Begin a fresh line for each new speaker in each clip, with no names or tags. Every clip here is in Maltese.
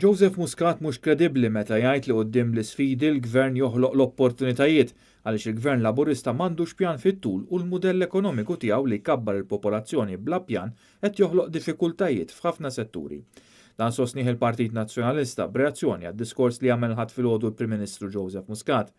Joseph Muscat mhux kredibbli meta jgħid li quddiem l-isfidi l-Gvern joħloq l-opportunitajiet għaliex il-Gvern Laburista m'għandux pjan fit-tul u l-mudell ekonomiku tiegħu li jkabbar il-popolazzjoni bla pjan qed joħloq diffikultajiet f'ħafna setturi. Dan sostnieh il-Partit Nazzjonalista b'reazzjoni għad-diskors li għamel il-Ħadd filgħodu l-Prim Ministru Joseph Muscat.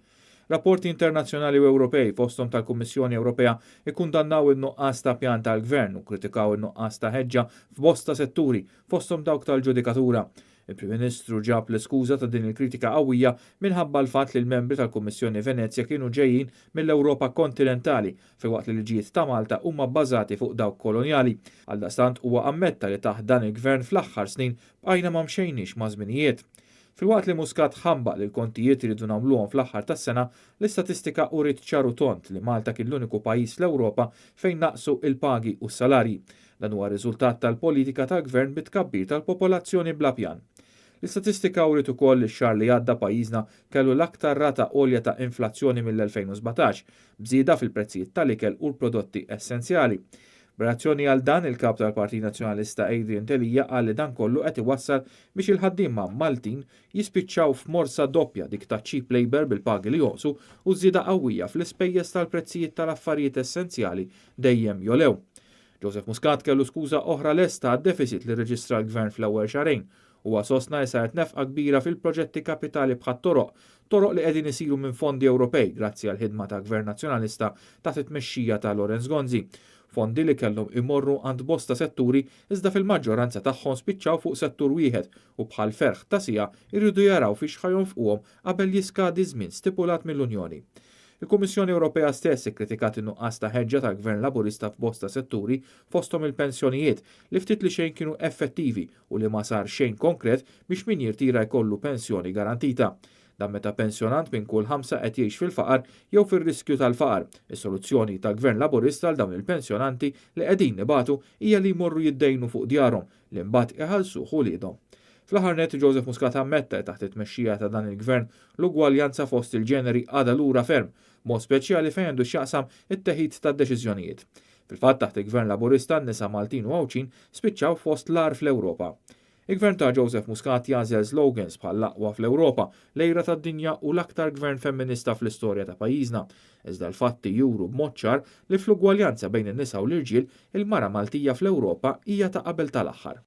Rapporti internazzjonali u Ewropej, fosthom tal-Kummissjoni Ewropea, ikkundannaw in-nuqqas ta' pjan tal-Gvern u kkritikaw in-nuqqas ta' ħeġġa f'bosta setturi, fosthom dawk tal-ġudikatura. Il-Prim Ministru ġab l-iskuża ta' din il-kritika qawwija minħabba l-fatt li l-membri tal-Kummissjoni Venezja kienu ġejjin mill-Ewropa kontinentali filwaqt li l-liġijiet ta' Malta huma bbażati fuq dawk kolonjali. Għaldaqstant huwa ammetta li taħt dan il-Gvern fl-aħħar snin bqajna ma mxejniex maż-żminijiet. Filwaqt li Muscat ħambaq li l-kontijiet iridu nagħmluhom fl-aħħar tas-sena, l-istatistika uriet ċar u tond li Malta kien l-uniku pajjiż fl-Ewropa fejn naqsu il-pagi u s-salarji. Dan huwa riżultat tal-politika tal-Gvern bit-tkabbir tal-popolazzjoni bla pjan. L-istatistika uriet ukoll li x-xahar li għadda pajjiżna kellu l-aktar rata għolja ta' inflazzjoni mill-2017, b'żieda fil-prezzijiet tal-ikel u l-prodotti essenzjali. B'reazzjoni għal dan, il-Kap tal-Partit Nazzjonalista Adrian Delia qal li dan kollu qed iwassal biex il-ħaddiema Maltin jispiċċaw f'morsa doppja, dik ta' cheap labour bil-pagi li jonqsu u żieda qawwija fl-ispejjeż tal-prezzijiet tal-affarijiet essenzjali dejjem jogħlew. Joseph Muscat kellu skuża oħra lesta għad-deficit li rreġistra l-Gvern fl-ewwel xahrejn. Huwa sostna li saret nefqa kbira fil-proġetti kapitali bħat-toroq, toroq li qegħdin isiru minn fondi Ewropej grazzi għall-ħidma ta' Gvern Nazzjonalista taħt it-tmexxija ta' Lawrence Gonzi. Fondi li kellhom imorru għand bosta setturi iżda fil-maġġoranza tagħhom spiċċaw fuq settur wieħed u bħal ferħ ta' siegħa jridu jaraw fiex ħa jonfquhom qabel jiskadi ż-żmien stipulat mill-Unjoni. Il-Kummissjoni Ewropea stess ikkritikat in-nuqqas ta' ħeġġa tal-Gvern Laburista f'bosta setturi fosthom il-pensjonijiet li ftit li xejn kienu effettivi u li ma sar xejn konkret biex min jirtira jkollu pensjoni garantita. Dan meta pensjonant minn kull ħamsa qed jgħix fil-faqar jew fir-riskju tal-faqar. Is-soluzzjoni tal-Gvern Laburista għal dawn il-pensjonanti li qegħdin ibatu hija li jmorru jiddejnu fuq djarhom li mbagħad iħallsuh uliedhom. Fl-aħħar nett Joseph Muscat ammetta li taħt it-tmexxija ta' dan il-Gvern l-ugwaljanza fost il-ġeneri għadha lura ferm, b'mod speċjali fejn għandu x'jaqsam it-teħid tad-deċiżjonijiet. Fil-fatt taħt il-Gvern Laburista n-nisa Maltin u Għawdxin spiċċaw fost l-agħar fl-Ewropa. Il-Gvern ta' Joseph Muscat jagħżel slogans bħal l-aqwa fl-Ewropa, l-għira tad-dinja u l-aktar gvern femminista fl-istorja ta' pajjiżna. Iżda l-fatti juru b'mod ċar li fl-ugwaljanza bejn in-nisa u l-irġiel, il-mara Maltija fl-Ewropa hija ta' qabel tal-aħħar.